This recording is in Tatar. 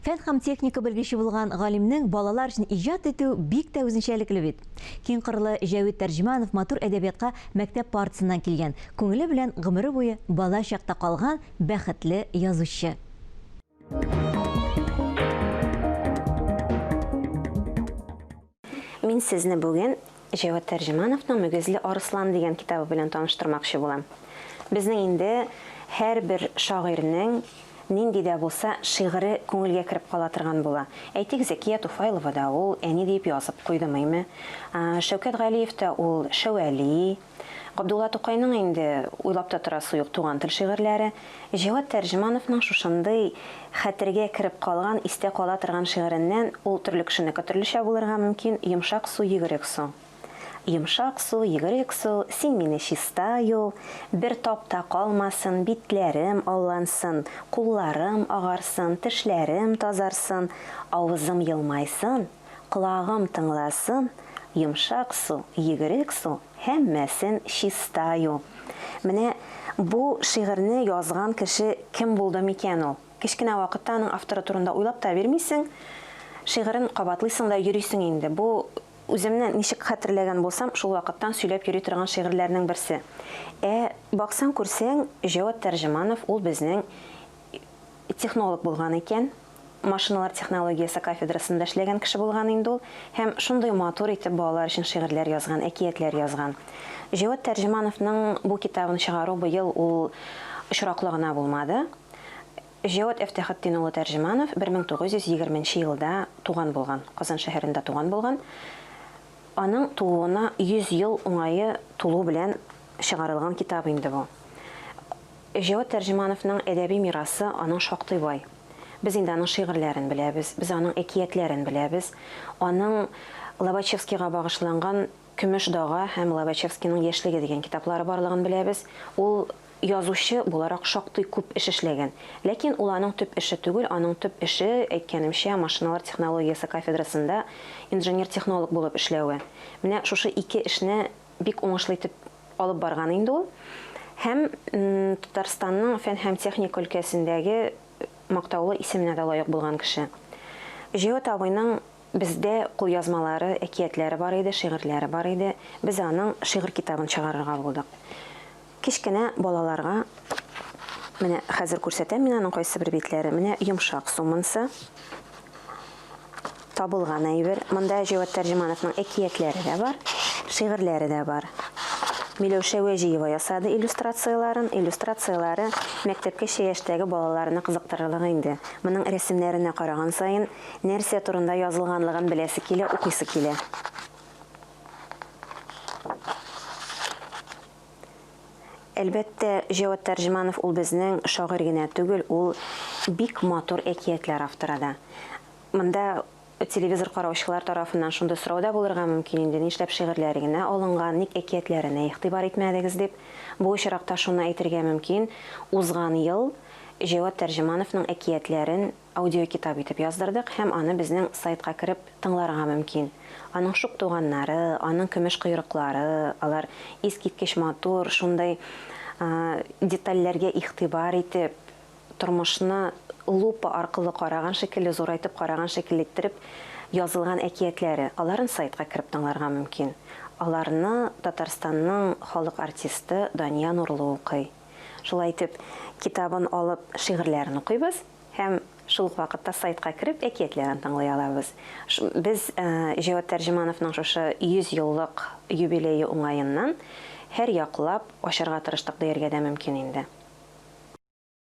Фән һәм техника белгече булган галимнең балалар өчен иҗат итү бик тә үзенчәлекле бит. Киң кырлы Җәвит Тәрҗеманов матур әдәбиятка мәктәп партасыннан килгән, күңеле белән гомере буе бала чакта калган бәхетле язучы. Мин сезне бүген Җәвад Тәрҗемановның Мөгезле арыслан дигән китабы белән таныштырмакчы булам. Безнең инде һәрбер шагыйрьнең нинди дә булса шигыре күңелгә кереп кала торган була. Әйтик, Зәкия Туфайлова да ул Әни диеп язып куйды мыйме? Шәүкәт Галиев тә ул Шәвәли. Габдулла Тукайның инде уйлап та торасы юк Туган тел шигырьләре. Җәвад Тәрҗемановның шушындый хәтергә кереп калган, истә кала торган шигыреннән, ул төрле кешенеке төрлечә булырга мөмкин, Йомшак су, йөгерек су. Йомшак су, йөгерек су, син мине чиста ю, бер тап та калмасын, битләрем аллансын, кулларым агарсын, тешләрем тазарсын, авызым елмайсын, Колагым тыңласын, йомшак су, йөгерек су, һәммәсен чиста ю. Менә бу шигырьне язган кеше кем булды микән ул? Кечкенә вакытта аның авторы турында уйлап та бирмисең, шигырен кабатлыйсың да йөрисең инде. Бу үземне ничек хәтерләгән булсам, шул вакыттан сөйләп йөри торган шигырьләрнең берсе. Ә баксаң-күрсәң, Җәвад Тәрҗеманов ул безнең технолог булган икән. Машиналар технологиясе кафедрасында эшләгән кеше булган инде ул. Һәм шундый матур итеп балалар өчен шигырьләр язган, әкиятләр язган. Җәвад Тәрҗемановның бу китабын чыгару быел ул очраклы гына булмады. Җәвад Әфтәхетдин улы Тәрҗеманов 1920 нче елда туган булган, Казан шәһәрендә туган булган. Аның тууына 100 ел уңае тулу белән чыгарылган китап инде бу. Җәвад Тәрҗемановның әдәби мирасы аның шактый бай. Без инде аның шигырьләрен беләбез, без аның әкиятләрен беләбез. Аның Лобачевскийга багышланган Көмеш дага һәм Лобачевскийның яшьлеге дигән китаплары барлыгын беләбез. Ул язучы буларак шактый күп эш эшләгән. Ләкин ул аның төп эше түгел, аның төп эше, әйткәнемчә, машиналар технологиясе кафедрасында инженер-технолог булып эшләве. Менә шушы ике эшне бик уңышлы итеп алып барган инде ул. Һәм Татарстанның фән һәм техника өлкәсендәге мактаулы исеменә дә лаек булган кеше. Җәвад абыйның бездә кулъязмалары, әкиятләре бар иде, шигырьләре бар иде. Без аның шигырь китабын чыгарырга булдык. Кечкенә балаларга менә хәзер күрсәтәм мин аның кайсы бер битләре. Менә йомшак сумынсы. Табылган әйбер. Монда Җәвад Тәрҗемановның әкиятләре дә бар, шигырьләре дә бар. Миләүшә Вәҗиева ясады иллюстрацияләрен. Иллюстрацияләре мәктәпкәчә яшьтәге балаларны кызыктырырлык инде. Моның рәсемнәренә караган саен, нәрсә турында язылганлыгын беләсе килә, укыйсы килә. Әлбәттә, Җәвад Тәрҗеманов ул безнең шагыйрь генә түгел, ул бик матур әкиятләр авторы да. Монда телевизор караучылар тарафыннан шундый сорау да булырга мөмкин инде, нишләп шигырьләре генә алынган, ник әкиятләренә игътибар итмәдегез дип. Бу очракта шуны әйтергә мөмкин, узган ел Җәвад Тәрҗемановның әкиятләрен аудиокитап итеп яздырдык һәм аны безнең сайтка кереп тыңларга мөмкин. Аның шук туганнары, аның көмеш койрыклары, алар искиткеч матур, шундый детальләргә игътибар итеп, тормышны лупа аркылы караган шикелле, зурайтып караган шикелле иттереп язылган әкиятләре. Аларын сайтка кереп тыңларга мөмкин. Аларны Татарстанның халык артисты Дания Нурлы укый. Шулай итеп, китабын алып, шигырьләрен укыйбыз һәм шул ук вакытта сайтка кереп, әкиятләрен тыңлый алабыз. Без Җәвад Тәрҗемановның шушы 100 еллык юбилее уңаеннан һәрьяклап ачарга тырыштык дияргә дә мөмкин инде.